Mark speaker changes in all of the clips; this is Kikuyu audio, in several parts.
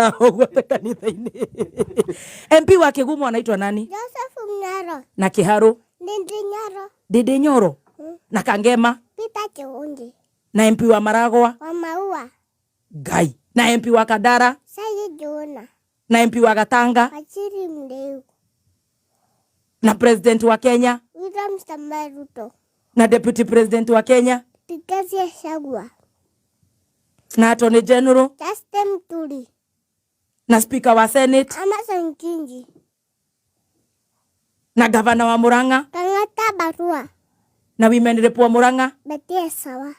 Speaker 1: Ũguo te kanitha-inĩ. MP wa Kĩgumo anaitwa nani?
Speaker 2: Joseph Mnyaro.
Speaker 1: Na Kĩharũ?
Speaker 2: Ndindi Nyoro.
Speaker 1: Ndindi Nyoro. Na Kangema?
Speaker 2: Peter Kihungi.
Speaker 1: Na MP wa Maragwa?
Speaker 2: Wa Maua.
Speaker 1: Ngai. Na MP wa Kandara?
Speaker 2: Said Juna.
Speaker 1: Na MP wa Gatanga?
Speaker 2: Wachiri Mdeu.
Speaker 1: Na president wa Kenya?
Speaker 2: William Samoei Ruto.
Speaker 1: Na deputy president wa Kenya?
Speaker 2: Rigathi Gachagua.
Speaker 1: Na attorney general?
Speaker 2: Justin Muturi.
Speaker 1: Na speaker wa Senate?
Speaker 2: Amason Kingi.
Speaker 1: Na gavana wa Murang'a?
Speaker 2: Kang'ata Barua.
Speaker 1: Na women rep wa Murang'a?
Speaker 2: Betty Sawa.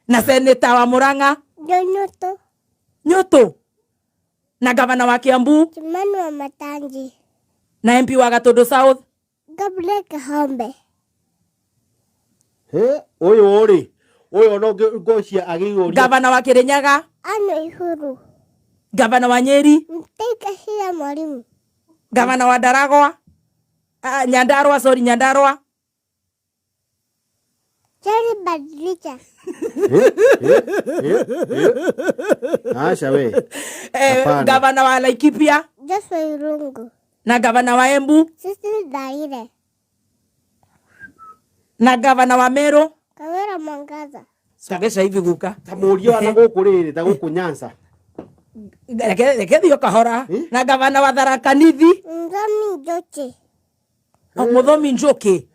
Speaker 1: Na senator wa Murang'a?
Speaker 2: John Nyoto.
Speaker 1: Nyoto. Na gavana wa Kiambu?
Speaker 2: Kimani wa Matangi.
Speaker 1: Na MP wa Gatundu South?
Speaker 2: Gabriel Kahombe.
Speaker 3: He, ũyũ rĩ, ũyũ no ngũcia agĩrĩirwo.
Speaker 1: Gavana wa Kirinyaga?
Speaker 2: Anne Ihuru.
Speaker 1: Gavana wa Nyeri?
Speaker 2: Mutahi Kahiga Mwalimu.
Speaker 1: Gavana wa Ndaragwa? Nyandarua, sorry, Nyandarua.
Speaker 2: Jerry Badricha.
Speaker 3: Aca we.
Speaker 1: Eh, gavana wa Laikipia?
Speaker 2: Joshua Irungu.
Speaker 1: Na gavana wa Embu?
Speaker 2: Cecily Daire.
Speaker 1: Na gavana wa Meru?
Speaker 2: Kawira Mwangaza.
Speaker 1: Songesha hivi guka.
Speaker 3: Ta mũrio wa na gũkũ rĩrĩ, ta gũkũ Nyanza.
Speaker 1: Reke thio kahora. Na gavana wa Tharaka Nithi?
Speaker 2: Muthomi Njuki.
Speaker 1: Muthomi Njuki.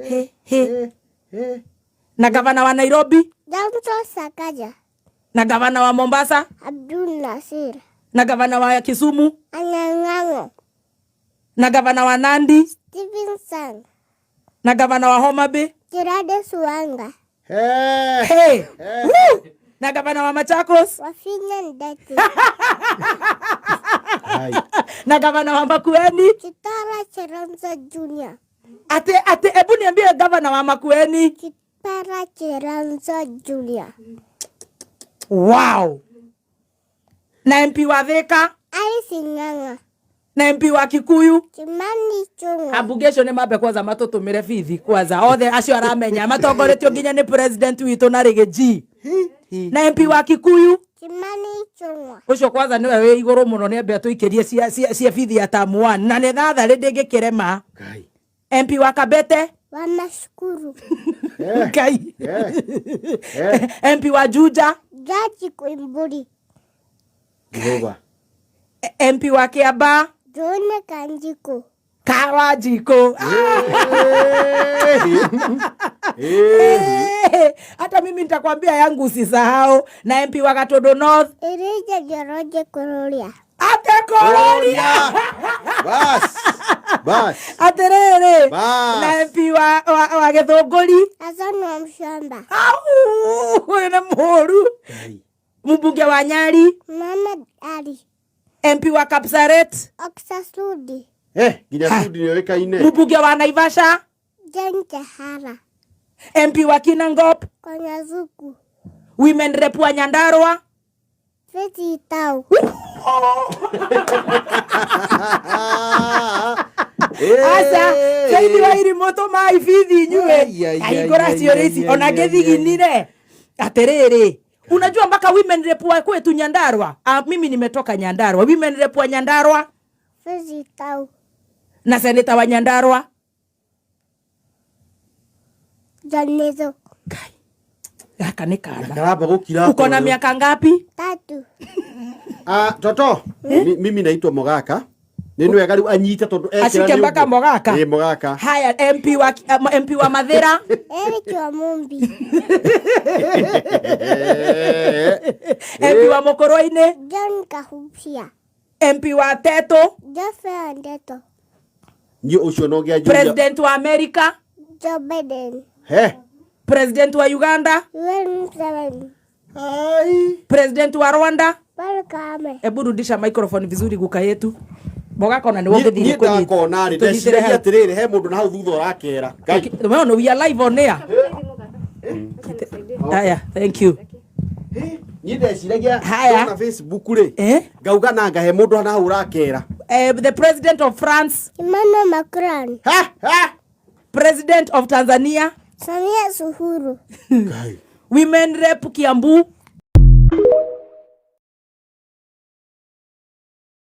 Speaker 1: He, he. Na gavana wa Nairobi?
Speaker 2: Johnson Sakaja.
Speaker 1: Na gavana wa Mombasa?
Speaker 2: Abdul Nasir.
Speaker 1: Na gavana wa Kisumu?
Speaker 2: Anyang' Nyong'o.
Speaker 1: Na gavana wa Nandi?
Speaker 2: Stephen Sang.
Speaker 1: Na gavana wa Homa Bay?
Speaker 2: Gladys Wanga.
Speaker 3: Hey.
Speaker 1: Hey. Woo! Na gavana wa Machakos?
Speaker 2: Wavinya Ndeti.
Speaker 1: Na gavana wa Makueni?
Speaker 2: Kitara Cheronzo Junior.
Speaker 1: Ate ate, ebu niambie gavana wa Makueni.
Speaker 2: Kitara Cheronzo Junior.
Speaker 1: Wow. Na MP wa Thika?
Speaker 2: Alice Ng'ang'a.
Speaker 1: Na MP wa Kikuyu?
Speaker 2: Kimani Ichung'wa.
Speaker 1: Ambunge acio nĩ mambe kwanza matũtũmĩre bithi kwanza othe acio aramenya matongoretio nginya nĩ president witũ na Riggy G. Na MP wa Kikuyu?
Speaker 2: Kimani Ichung'wa.
Speaker 1: Ũcio kwanza nĩwe wĩ igũrũ mũno, nĩ ambe atũikĩrie cia bithi ya term 1 na nĩ thatharĩ ndĩngĩkĩrema. MP wa Kabete?
Speaker 2: Wa Mashukuru.
Speaker 1: Ngai. MP wa Juja?
Speaker 2: Jaji Koimburi.
Speaker 3: Jehova.
Speaker 1: MP wa Kiambaa?
Speaker 2: John Kanjiko.
Speaker 1: Kawanjiko. Hata mimi nitakwambia yangu usisahau. Na MP wa Gatundu North?
Speaker 2: Elijah Njoroge Kururia.
Speaker 1: Ate Kururia.
Speaker 3: Bas. Bas.
Speaker 1: Atiriri.
Speaker 3: Bas.
Speaker 1: Na MP wa Githunguri?
Speaker 2: Hassan wa Mshamba.
Speaker 1: Au, huyu ni mũru. Mbunge wa Nyali?
Speaker 2: Mama Ali.
Speaker 1: MP wa Kapsaret?
Speaker 2: Oksa Sudi.
Speaker 3: Nginya Sudi nĩ oĩkaine.
Speaker 1: Mbunge wa Naivasha?
Speaker 2: Jane Kehara.
Speaker 1: MP wa Kinangop?
Speaker 2: Konyazuku.
Speaker 1: Women rep wa Nyandarua?
Speaker 2: Faith Itau.
Speaker 1: Aca, Faith wa Irimũ tũmai bithi inyuĩ. Ahingũra ciũria ici, ona ngĩthiginire. Atĩrĩrĩ, unajua mpaka women rep wa kwetu Nyandarua? Mimi nimetoka Nyandarua. Women rep wa Nyandarua?
Speaker 2: Faith Itau.
Speaker 1: Na senator wa Nyandarua?
Speaker 2: John Methu.
Speaker 1: Kai. Gaka nĩ kana.
Speaker 3: Karamba gũkira.
Speaker 1: Uko na miaka ngapi?
Speaker 2: 3.
Speaker 3: Toto, mimi naitwa Mogaka. Nĩ wega rĩu anyite tondũ ekĩra
Speaker 1: Ashike
Speaker 3: nĩ
Speaker 1: mpaka
Speaker 3: ũguo.
Speaker 1: Mogaka.
Speaker 3: Ĩ, Mogaka.
Speaker 1: Haya, MP wa Mathira?
Speaker 2: Eric wa Mumbi.
Speaker 1: MP wa Mukurwe-inĩ?
Speaker 2: John Kahubia.
Speaker 1: MP wa Tetu?
Speaker 2: Geoffrey Ndeto.
Speaker 3: Niĩ ũcio no ngĩanjũria.
Speaker 1: President wa America?
Speaker 2: Joe Biden.
Speaker 3: He.
Speaker 1: President wa Uganda?
Speaker 2: Yoweri Museveni.
Speaker 3: Ai.
Speaker 1: President wa Rwanda?
Speaker 2: Paul Kagame.
Speaker 1: Hebu rudisha microphone vizuri guka yetu. Mogaka ona nĩ wongithire
Speaker 3: Niĩ
Speaker 1: kũnyita.
Speaker 3: ndakona rĩ,
Speaker 1: Tũnyitĩre
Speaker 3: ndeciragia
Speaker 1: hau.
Speaker 3: atĩrĩrĩ, he mũndũ na hau thutha ũrakera. Ngai.
Speaker 1: Okay, no, no, we are live on air. Haya, thank you.
Speaker 3: Niĩ ndeciragia
Speaker 1: Haya.
Speaker 3: ndona Facebook rĩ, ngauga na ngahe mũndũ na hau ũrakera.
Speaker 1: The president of France.
Speaker 2: Emmanuel Macron.
Speaker 3: Ha, ha.
Speaker 1: President of Tanzania.
Speaker 2: Samia Suluhu.
Speaker 3: Ngai.
Speaker 1: Women rep Kiambu.